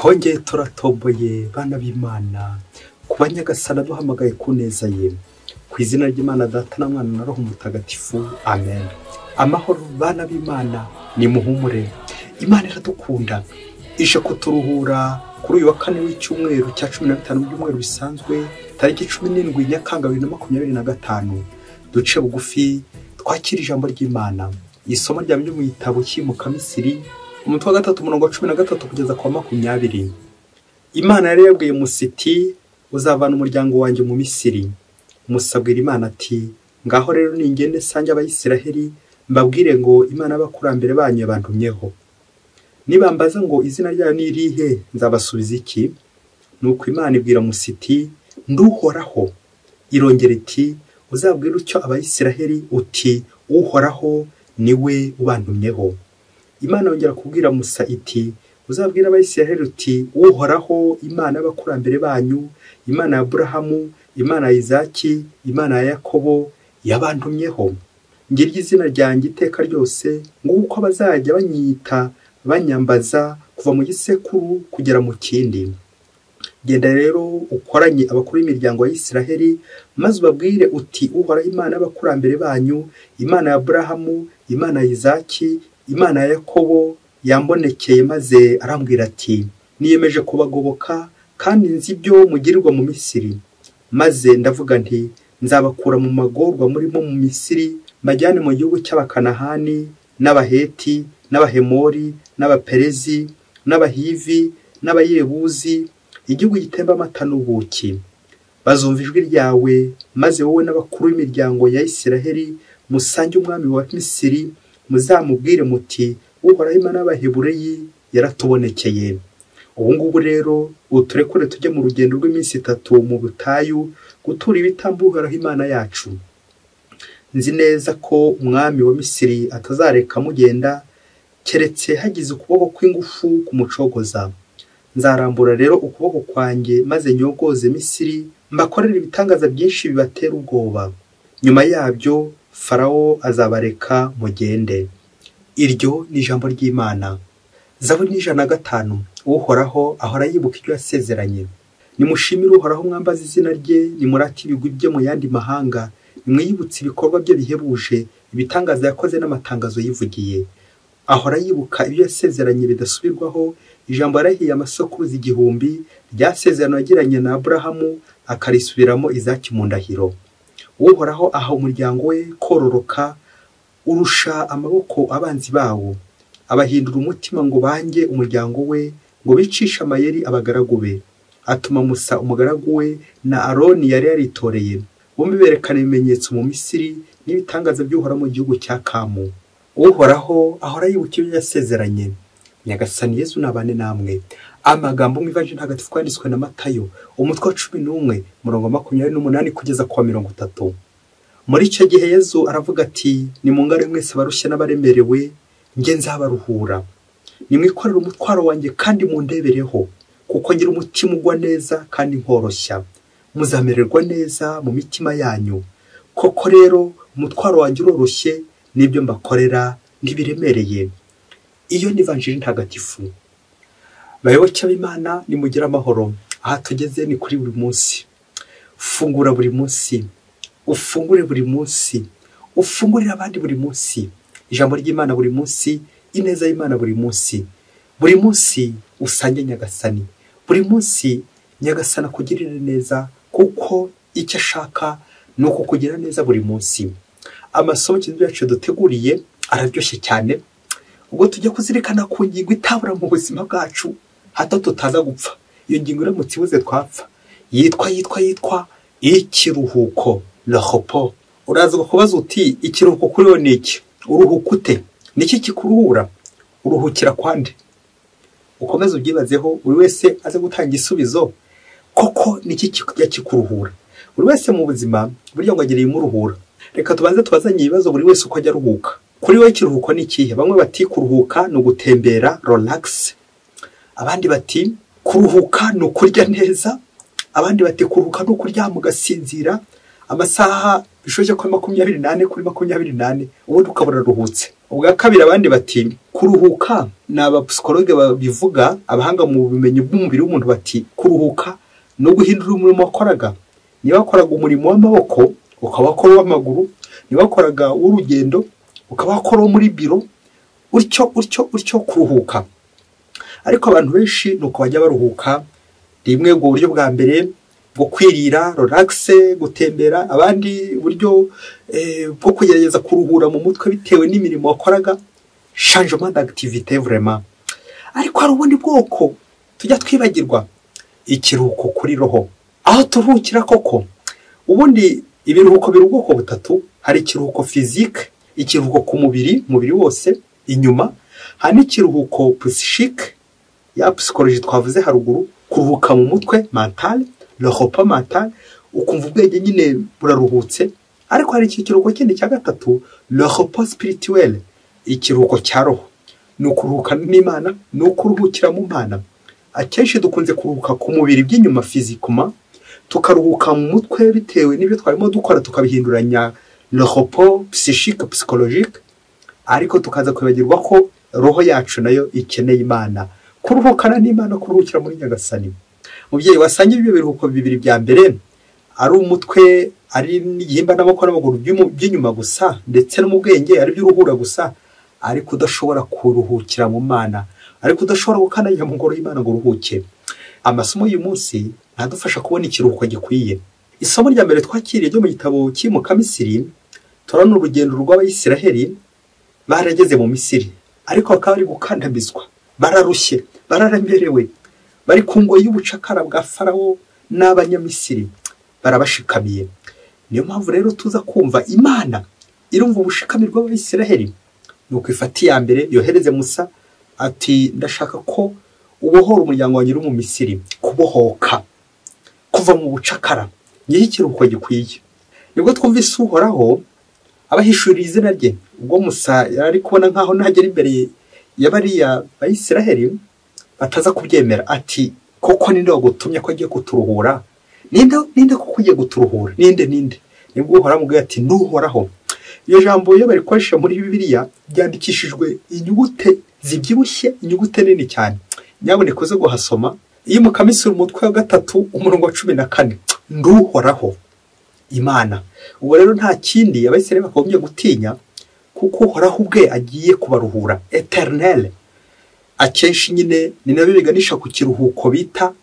Twongeye turatomboye bana b'Imana kuba Nyagasani aduhamagaye ku neza ye. Ku izina ry'Imana Data na Mwana na Roho Mutagatifu, amen. Amahoro bana b'Imana, ni muhumure. Imana iradukunda, ije kuturuhura kuri uyu wa kane w'icyumweru cya 15 by'umweru bisanzwe, tariki 17 Nyakanga 2025. Duce bugufi twakira ijambo ry'Imana. Isomo rya mu gitabo cy'Imukamisiri, umutwe wa 3 umurongo wa 13 kugeza kwa 20. Imana yari yabwiye Musa iti, uzavana umuryango wanjye mu Misiri. Musa abwira Imana ati, ngaho rero ningende sange Abayisiraheli mbabwire ngo Imana y'abakurambere banyu yabantumyeho. Nibambaza ngo izina ryayo ni irihe, nzabasubiza iki? Nuko Imana ibwira Musa iti, nduhoraho. Irongera iti, uzabwira utyo Abayisiraheli uti, Uhoraho niwe ubantumyeho. Imana yongera kubwira Musa iti, uzabwira Abayisiraheli uti, Uhoraho Imana y'abakurambere banyu, Imana ya Aburahamu, Imana ya Izaki, Imana ya Yakobo yabantumyeho. Ngiryo izina ryanjye iteka ryose, nguko bazajya banyita banyambaza kuva mu gisekuru kugera mu kindi. Genda rero ukoranye abakuru b'imiryango ya Isiraheli, maze ubabwire uti, Uhoraho Imana y'abakurambere banyu, Imana ya Aburahamu, Imana ya Izaki, Imana ya Yakobo yambonekeye maze arambwira ati, niyemeje kubagoboka kandi nzi ibyo mugirirwa mu Misiri. Maze ndavuga nti, nzabakura mu magorwa murimo mu Misiri, mbajyane mu gihugu cy'Abakanahani n'Abaheti n'Abahemori n'Abaperezi n'Abahivi n'Abayebuzi, igihugu gitemba amata n'ubuki. Bazumva ijwi ryawe, maze wowe n'abakuru b'imiryango ya Isiraheli musange umwami wa Misiri, muzamubwire muti, Uhoraho Imana y'Abahebureyi yaratubonekeye. Ubu ngubu rero uturekure tujye mu rugendo rw'iminsi 3 mu butayu gutura ibitambo Uhoraho Imana yacu. Nzi neza ko umwami wa Misiri atazareka mugenda, keretse hagize ukuboko kw'ingufu kumucogoza. Nzarambura rero ukuboko kwanjye maze nyogoze Misiri, mbakorere ibitangaza byinshi bibatera ubwoba. Nyuma yabyo Farawo azabareka mugende. Iryo ni ijambo ry'Imana. Zaburi 105. Uhoraho ahora yibuka ibyo yasezeranye. Nimushimire Uhoraho mwambaze izina rye, nimurate ibigwi bye mu yandi mahanga, nimwiyibutse ibikorwa bye bihebuje, ibitangaza yakoze n'amatangazo yivugiye. Ahora yibuka ibyo yasezeranye bidasubirwaho, ijambo yarahiye amasokuruza 1000 ryasezerano yagiranye na Aburahamu, akarisubiramo Izaki mu ndahiro. Uhoraho aha umuryango we kororoka, urusha amaboko abanzi bawo. Abahindura umutima ngo bange umuryango we, ngo bicishe amayeri abagaragu be. Atuma Musa umugaragu we na Aroni yari yaritoreye, bombi berekana ibimenyetso mu Misiri n'ibitangaza by'Uhoraho mu gihugu cya Kamu. Uhoraho ahora yibuka ibyo yasezeranye. Nyagasani Yezu nabane namwe. Amagambo mu Ivanjiri Ntagatifu yanditswe na Matayo, umutwe wa 11 umurongo 28 kugeza kwa 30. Muri icyo gihe Yezu aravuga ati, nimungare mwese abarushye n'abaremerewe, nge nzabaruhura. Nimwikorere umutwaro wanjye kandi mundebereho, kuko ngira umutima ugwa neza kandi nkoroshya. Muzamererwa neza mu mitima yanyu. Koko rero umutwaro wanjye uroroshye, n'ibyo mbakorera ntibiremereye. Iyo ni Ivanjiri Ntagatifu. Bayoboke b'Imana, nimugire amahoro. Aha tugeze ni kuri buri munsi. Fungura buri munsi, ufungure buri munsi, ufungurire abandi buri munsi. Ijambo ry'Imana buri munsi, ineza y'Imana buri munsi. Buri munsi usange Nyagasani. Buri munsi Nyagasani akugirire neza, kuko icyo ashaka ni ukukugira neza buri munsi. Amasomo yacu duteguriye araryoshye cyane. Ubwo tujya kuzirikana ku ngingo itabura mu buzima bwacu, hato tutaza gupfa. Iyo ngingo iramutse ibuze twapfa. Yitwa ikiruhuko, le repos. Uraza kubaza uti, ikiruhuko kuri wowe ni iki? Uruhuka ute? Niki kikuruhura? Uruhukira kwande? Ukomeze ubyibazeho, buri wese aze gutanga igisubizo. Koko niki kijya kikuruhura? Buri wese mu buzima burya ngo agira ibimuruhura. Reka tubanze tubazanye ibibazo buri wese uko ajya aruhuka. Kuri we ikiruhuko ni ikihe? Bamwe bati kuruhuka ni ugutembera, relax. Abandi bati kuruhuka ni ukurya neza. Abandi bati kuruhuka ni ukuryama ugasinzira. Amasaha bishoje ko 24 kuri 24 ubundi ukabura ruhutse. Ubwa kabiri abandi bati kuruhuka, ni abapsikologe babivuga, abahanga mu bumenyi bw'umubiri w'umuntu bati kuruhuka no guhindura umurimo wakoraga. Niba wakoraga umurimo w'amaboko ukaba wakora uw'amaguru, niba wakoraga uw'urugendo ukaba wakora uwo muri biro, utyo utyo utyo kuruhuka. Ariko abantu benshi nuko bajya baruhuka rimwe ubwo buryo bwa mbere bwo kwirira, relax, gutembera, abandi buryo bwo kugerageza kuruhura mu mutwe bitewe n'imirimo wakoraga, changement d'activité vraiment. Ariko hari ubundi bwoko tujya twibagirwa, ikiruhuko kuri roho, aho turuhukira koko. Ubundi ibiruhuko biri ubwoko butatu: hari ikiruhuko physique, ikiruhuko ku mubiri, mubiri wose inyuma, hari n'ikiruhuko psychique ya psychologie twavuze haruguru, kuruhuka mu mutwe mental, le repos mental, ukumva ubwenge nyine buraruhutse. Ariko hari ikiruhuko kindi cya gatatu, le repos spirituel, ikiruhuko cya roho, ni ukuruhuka n'Imana, ni ukuruhukira mu Mana. Akenshi dukunze kuruhuka ku mubiri by'inyuma physiquement, tukaruhuka mu mutwe bitewe n'ibyo twarimo dukora, tukabihinduranya le repos psychique psychologique, ariko tukaza kwibagirwa ko roho yacu nayo ikeneye Imana, kuruhukana n'Imana, kuruhukira muri Nyagasani. Mubyeyi wasanga ibyo biruhuko bibiri bya mbere ari umutwe, ari n'igihimba n'amaboko n'amaguru by'inyuma gusa, ndetse no mu bwenge ari byo uruhura gusa, ariko udashobora kuruhukira mu Mana, ariko udashobora gukandagira mu ngoro y'Imana ngo uruhuke. Amasomo y'uyu munsi nadufasha kubona ikiruhuko gikwiye. Isomo rya mbere twakiriye ryo mu gitabo cy'Imukamisiri, turabona urugendo rw'Abayisiraheli barageze mu Misiri, ariko bakaba bari gukandamizwa, bararushye, bararemerewe, bari ku ngoyi y'ubucakara bwa Farawo n'Abanyamisiri barabashikamiye. Niyo mpamvu rero tuza kumva Imana irumva ubushikami bw'Abayisiraheli, nuko ifata iya mbere yohereze Musa ati ndashaka ko ubohora umuryango wanjye uri mu Misiri, kubohoka kuva mu bucakara, ngiye ikiruhuko gikwiye. Nibwo twumvise Uhoraho abahishurira izina rye. Ubwo Musa yari kubona nkaho nagera imbere ya bariya Bayisiraheli bataza kubyemera, ati koko ninde wagutumye ko agiye kuturuhura? Ninde koko ugiye guturuhura? Ninde? Nibwo Uhoraho amubwiye ati nduhoraho. Iyo jambo iyo barikoresha muri Bibiliya ryandikishijwe inyugute zibyibushye, inyugute nini cyane. Nyaboneka uze guhasoma. Iyo mukamisura umutwe wa 3 umurongo wa 14, nduhoraho Imana. Ubwo rero nta kindi Abayisiraheli bagombye gutinya, kuko Uhoraho ubwe agiye kubaruhura, eternel. Akenshi nyine ni nabyo biganisha ku kiruhuko bita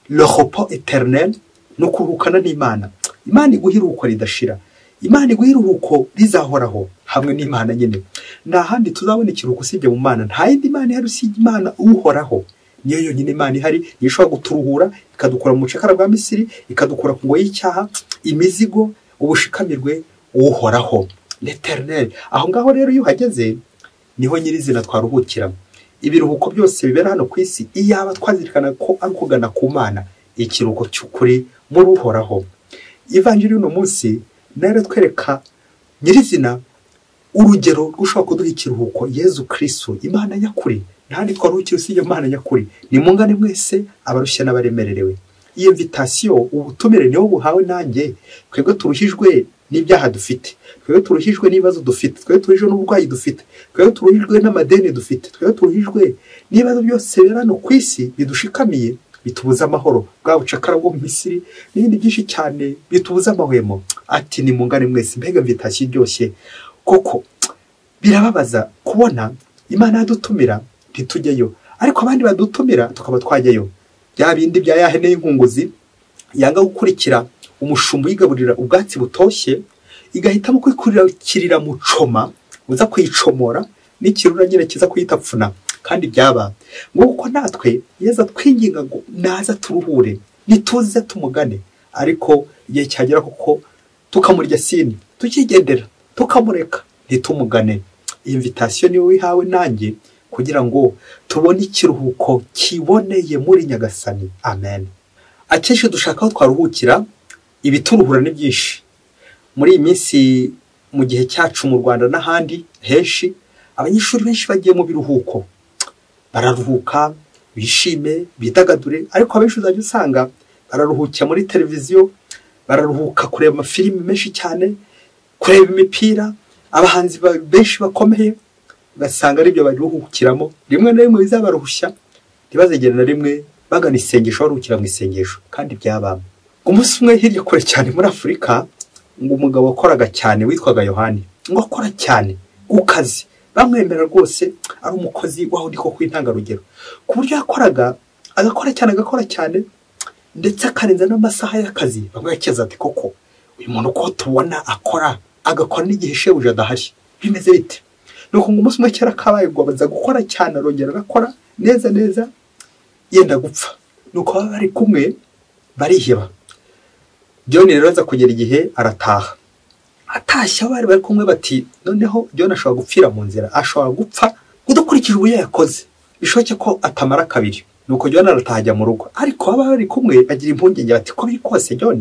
le repos éternel, no kuruhukana n'Imana. Imana iguha iruhuko ridashira, Imana iguha iruhuko rizahoraho hamwe n'Imana nyine. Nta handi tuzabona ikiruhuko usibye mu Mana. Nta yindi Mana ihari usibye Imana Uhoraho. Niyo yonyine Imana ihari, niyo ishobora guturuhura, ikadukura mu bucakara bwa Misiri, ikadukura ku ngoyi y'icyaha, imizigo, ubushikamirwe, Uhoraho, l'Eternel. Aho ngaho rero iyo uhageze niho nyirizina twaruhukira. Ibiruhuko byose bibera hano ku isi, iyaba twazirikana ko ari kugana ku Mana, ikiruhuko cy'ukuri muri Uhoraho. Ivanjiri y'uno munsi nayo twereka nyirizina urugero rw'ushobora kuduha ikiruhuko, Yezu Kristo, Imana nyakuri. Ntandi twaruhukira usibye Imana nyakuri. Nimungane mwese abarushye n'abaremererewe. Iyo invitation, ubutumire niwo buhawe nanjye. Twebwe turuhijwe n'ibyaha dufite, twebwe turuhijwe n'ibibazo dufite, twebwe turuhijwe n'uburwayi dufite, twebwe turuhijwe n'amadeni dufite, twebwe turuhijwe n'ibibazo byose bibera hano ku isi bidushikamiye, bitubuza amahoro, bwa bucakara bwo mu Misiri n'ibindi byinshi cyane bitubuza amahwemo. Ati nimungane mwese. Mbega invitation iryoshye koko! Birababaza kubona Imana yadutumira ntitujyeyo, ariko abandi badutumira tukaba twajyayo. Bya bindi bya ya hene y'inkunguzi yanga gukurikira umushumba uyigaburira ubwatsi butoshye, igahitamo kwikurikirira mucoma uza kuyicomora n'ikirura nyine kiza kuyitapfuna. Kandi byaba ngo kuko natwe Yezu twinginga ngo naza turuhure, nituze tumugane, ariko igihe cyagera kuko tukamurya sini, tukigendera, tukamureka, ntitumugane. Iyi invitation niyo wihawe nanjye kugira ngo tubone ikiruhuko kiboneye muri Nyagasani. Amen. Akenshi dushaka aho twaruhukira, ibituruhura ni byinshi. Muri iyi minsi mu gihe cyacu mu Rwanda n'ahandi henshi, abanyeshuri benshi bagiye mu biruhuko, bararuhuka, bishime, bidagadure, ariko abenshi uzajya usanga bararuhukira muri televiziyo, Bararuhuka kureba amafilimi menshi cyane, kureba imipira, abahanzi benshi bakomeye, basanga ari byo baruhukiramo. Rimwe na rimwe bizabaruhushya, ntibazigere na rimwe bagana isengesho, baruhukira mu isengesho. Kandi byabamo. Umunsi umwe hirya kure cyane muri Afurika, ngo umugabo wakoraga cyane witwaga Yohani, ngo akora cyane ku kazi, bamwemera rwose ari umukozi waho ndiko kw'intangarugero, ku buryo yakoraga agakora cyane agakora cyane, ndetse akarenza n'amasaha y'akazi. Bamwe bakeza ati koko uyu muntu uko tubona akora, agakora n'igihe shebuja adahari, bimeze bite? Nuko ngo umunsi umwe kera kabaye, ngo abanza gukora cyane, arongera arakora neza neza yenda gupfa. Nuko baba bari kumwe bariheba. John rero aza kugera igihe arataha. Atashye bari bari kumwe bati noneho John ashobora gupfira mu nzira, ashobora gupfa udakurikije uburyo yakoze, bishoboke ko atamara kabiri. Nuko John arataha ajya mu rugo, ariko baba bari kumwe bagira impungenge bati ko biri kose John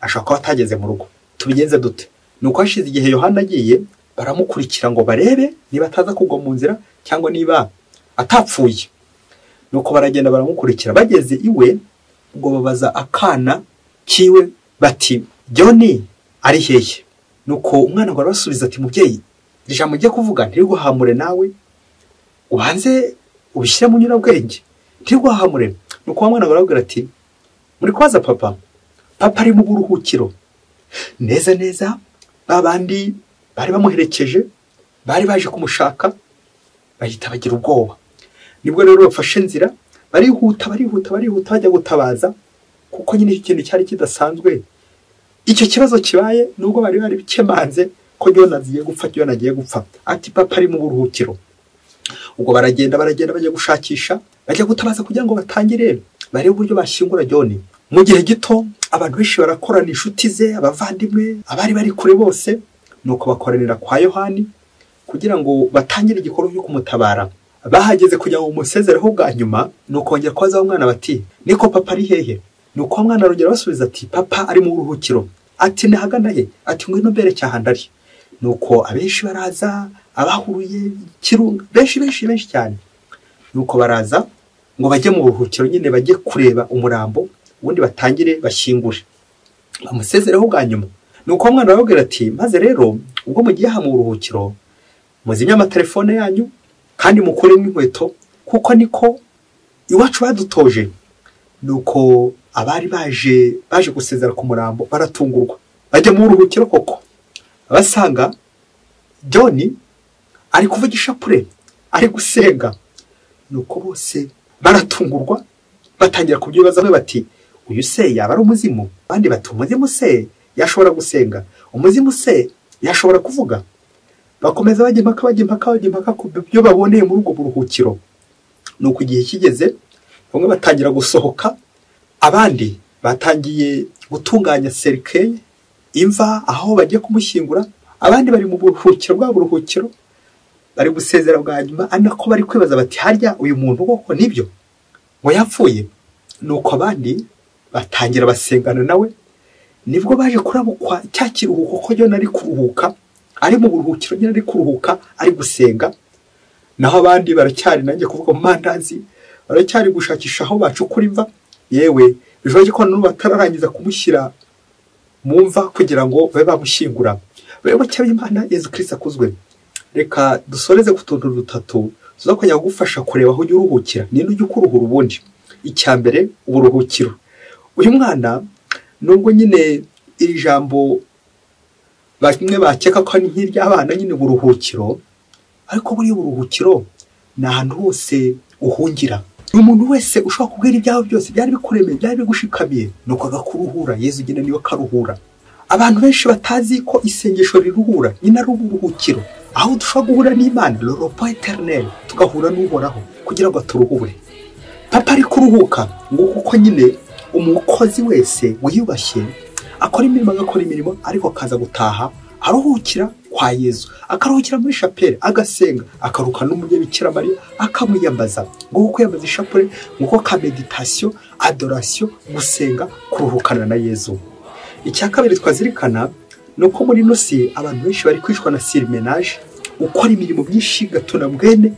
ashobora kuba atageze mu rugo, tubigenze dute? Nuko hashize igihe Yohana agiye, baramukurikira ngo barebe niba ataza kugwa mu nzira cyangwa niba atapfuye. Nuko baragenda baramukurikira, bageze iwe ngo babaza akana kiwe bati John ari hehe? Nuko umwana ngo arabasubiza ati mubyeyi, ijambo ugiye kuvuga ntiriguhamure nawe, ubanze ubishyire mu nyurabwenge, ntiriguhamure. Nuko wa mwana ngo arababwira ati muri kubaza papa, papa ari mu buruhukiro. Neza neza babandi bari bamuherekeje bari baje kumushaka bahita bagira ubwoba. Nibwo rero bafashe inzira barihuta barihuta barihuta bajya gutabaza, kuko nyine icyo kintu cyari kidasanzwe. Icyo kibazo kibaye nubwo bari bari bikemanze ko John agiye gupfa, John agiye gupfa, ati papa ari mu buruhukiro. Ubwo baragenda baragenda bajya gushakisha, bajya gutabaza kugira ngo batangire barebe uburyo bashyingura John. Mu gihe gito abantu benshi barakorana, inshuti ze, abavandimwe, abari bari kure bose, nuko bakoranira kwa Yohani kugira ngo batangire igikorwa cyo kumutabara. Bahageze kugira ngo umusezereho bwa nyuma, nuko bongera kubaza umwana bati niko papa ari hehe? Nuko umwana arongera basubiza ati papa ari mu buruhukiro. Ati nahagana he? Ati ngwino mbere cyahandi ari. Nuko abenshi baraza, abahuruye kirunga benshi benshi benshi cyane. Nuko baraza ngo bajye mu buruhukiro nyine, bajye kureba umurambo, ubundi batangire bashyingure, bamusezereho bwa nyuma. Nuko umwana arababwira ati maze rero ubwo mugiye aha mu buruhukiro, muzimye amatelefone yanyu kandi mukuremo inkweto, kuko niko iwacu badutoje. Nuko abari baje gusezera ku murambo baratungurwa, bajya mu buruhukiro koko basanga John ari kuvuga ishapure, ari gusenga. Nuko bose baratungurwa, batangira kubyibaza bati uyu se yaba ari umuzimu? Abandi bati umuzimu se yashobora gusenga? Umuzimu se yashobora kuvuga? Bakomeza bajya impaka bajya impaka bajya impaka ku byo baboneye muri ubwo buruhukiro. Nuko igihe kigeze bamwe batangira gusohoka, abandi batangiye gutunganya serikeye, imva aho bagiye kumushyingura, abandi bari mu buruhukiro bwa buruhukiro bari gusezera bwa nyuma, anako bari kwibaza bati harya uyu muntu koko nibyo ngo yapfuye? Nuko abandi batangira basengana nawe. Nibwo baje kurabukwa cya kiruhuko ko John ari kuruhuka, ari mu buruhukiro nyine ari kuruhuka, ari gusenga. Naho abandi baracyari nanjye kuvuga mu mandazi, baracyari gushakisha aho bacukura imva. Yewe bishoboke ko n'ubu batararangiza kumushyira mu mva kugira ngo babe bamushyingura. Bayoboke b'Imana, Yezu Kristo akuzwe. Reka dusoreze ku tuntu dutatu tuzakongera kugufasha kureba aho ujya uruhukira, ninde ujya ukuruhura ubundi. Icya mbere, uburuhukiro. Uyu mwana nubwo nyine iri jambo bamwe bakeka ko ari nk'iry'abana nyine uburuhukiro, ariko buriya uburuhukiro ni ahantu hose uhungira. Umuntu wese ushobora kubwira ibyawe byose byari bikuremeye, byari bigushikamiye, nuko agakuruhura. Yezu nyine niwe karuhura. Abantu benshi batazi ko isengesho riruhura, nyine ari uburuhukiro, aho dushobora guhura n'Imana, le repos éternel, tugahura n'Uhoraho kugira ngo aturuhure. Papa ari kuruhuka ngo kuko nyine umukozi wese wiyubashye akora imirimo, agakora imirimo, ariko akaza gutaha aruhukira kwa Yezu, akaruhukira muri chapelle, agasenga, akaruka n'umubyeyi Bikira Mariya, akamwiyambaza. Ngo kwiyambaza ishapule, ngo ka meditation, adoration, gusenga, kuruhukana na Yezu. Icya kabiri twazirikana nuko muri ino si abantu benshi bari kwicwa na surmenage, ukora imirimo myinshi gatuna bwene,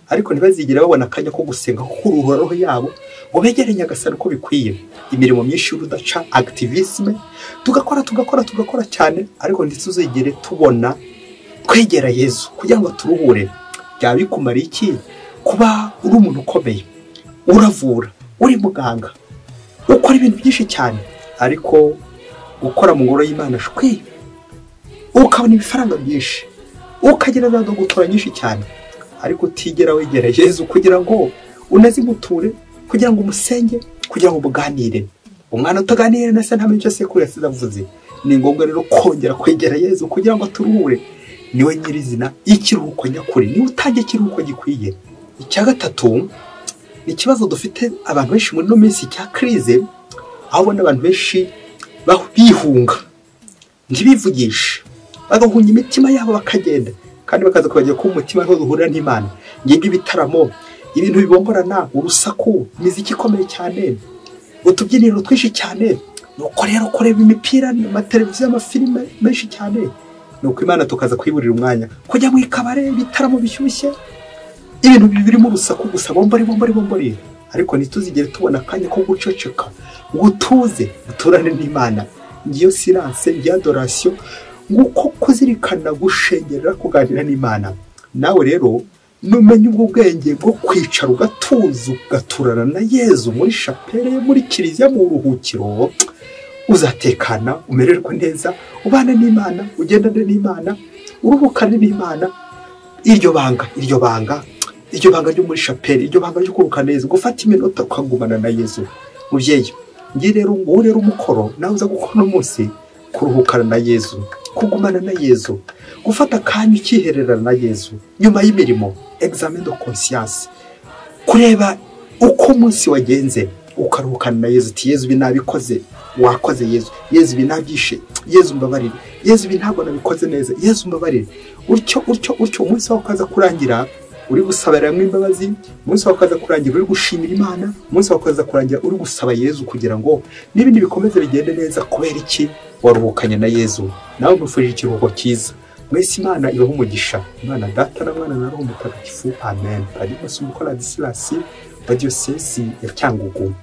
ariko ntibazigera babona akanya ko gusenga, ko kuruhura roho yabo, ngo begere Nyagasani uko bikwiye. Imirimo myinshi y'urudaca, activisme, tugakora tugakora tugakora cyane, ariko ntituzigere tubona kwegera Yezu kugira ngo turuhure. Byaba bikumara iki kuba uri umuntu ukomeye, uravura, uri muganga, ukora ibintu byinshi cyane, ariko gukora mu ngoro y'Imana shwi, ukabona ibifaranga byinshi, ukagira za dogutora nyinshi cyane, ariko utigera wegera Yezu kugira ngo unazimuture, kugira ngo umusenge, kugira ngo muganire. Umwana utaganira na se ntamenye icyo sekuru yasize avuze. Ni ngombwa rero kongera kwegera Yezu kugira ngo turuhure. Niwe nyirizina ikiruhuko nyakuri, niwe utange ikiruhuko gikwiye. Icya gatatu ni ikibazo dufite abantu benshi muri no minsi cya crise, aho ubona abantu benshi bihunga, ntibivugishe, bagahunya imitima yabo bakagenda, kandi bakaza kubagira ko umutima ariho duhurira n'Imana. Ngibyo ibitaramo, ibintu bibomborana, urusaku, imiziki ikomeye cyane, utubyiniro twinshi cyane, nuko rero kureba imipira, amateleviziyo, amafilime menshi cyane, nuko Imana tukaza kwiburira umwanya, kujya mu ikabare, ibitaramo bishyushye, ibintu birimo urusaku gusa, bombori bombori bombori, ariko ntituzigere tubona akanya ko guceceka ngo utuze uturane n'Imana. Ngiyo silence, ngiyo adoration, nguko kuzirikana, gushengerera, kuganira n'Imana. Nawe rero numenya ubwo bwenge bwo kwicara ugatuza ugaturana na Yezu muri chapelle, muri kiliziya, mu ruhukiro, uzatekana, umererwe neza, ubane n'Imana, ugendane n'Imana, uruhukane n'Imana. Iryo banga, iryo banga, iryo banga ryo muri chapelle, iryo banga ryo kuruhuka neza, gufata iminota ukagumana na Yezu. Mubyeyi, ngiye rero ngo rero umukoro nawe uza gukora uno munsi, kuruhukana na Yezu, kugumana na Yezu, gufata akanya ukihererana na Yezu nyuma y'imirimo, examen de conscience, kureba uko umunsi wagenze, ukaruhukana na Yezu. Uti Yezu ibi nabikoze, wakoze Yezu, Yezu ibi nabyishe, Yezu mbabarire, Yezu ibi ntabwo nabikoze neza, Yezu mbabarire. Utyo utyo utyo umunsi wawe ukaza kurangira uri gusabiramo imbabazi, umunsi wawe ukaza kurangira uri gushimira Imana, umunsi wawe ukaza kurangira uri gusaba Yezu kugira ngo n'ibindi bikomeze bigende neza. Kubera iki? Waruhukanye na Yezu. Nawe nkwifurije ikiruhuko cyiza. Mwese Imana ibahe umugisha. Imana Data na Mwana na Roho Mutagatifu. Amen. Padiri Masumbuko Ladislas wa Diyosezi ya Cyangugu.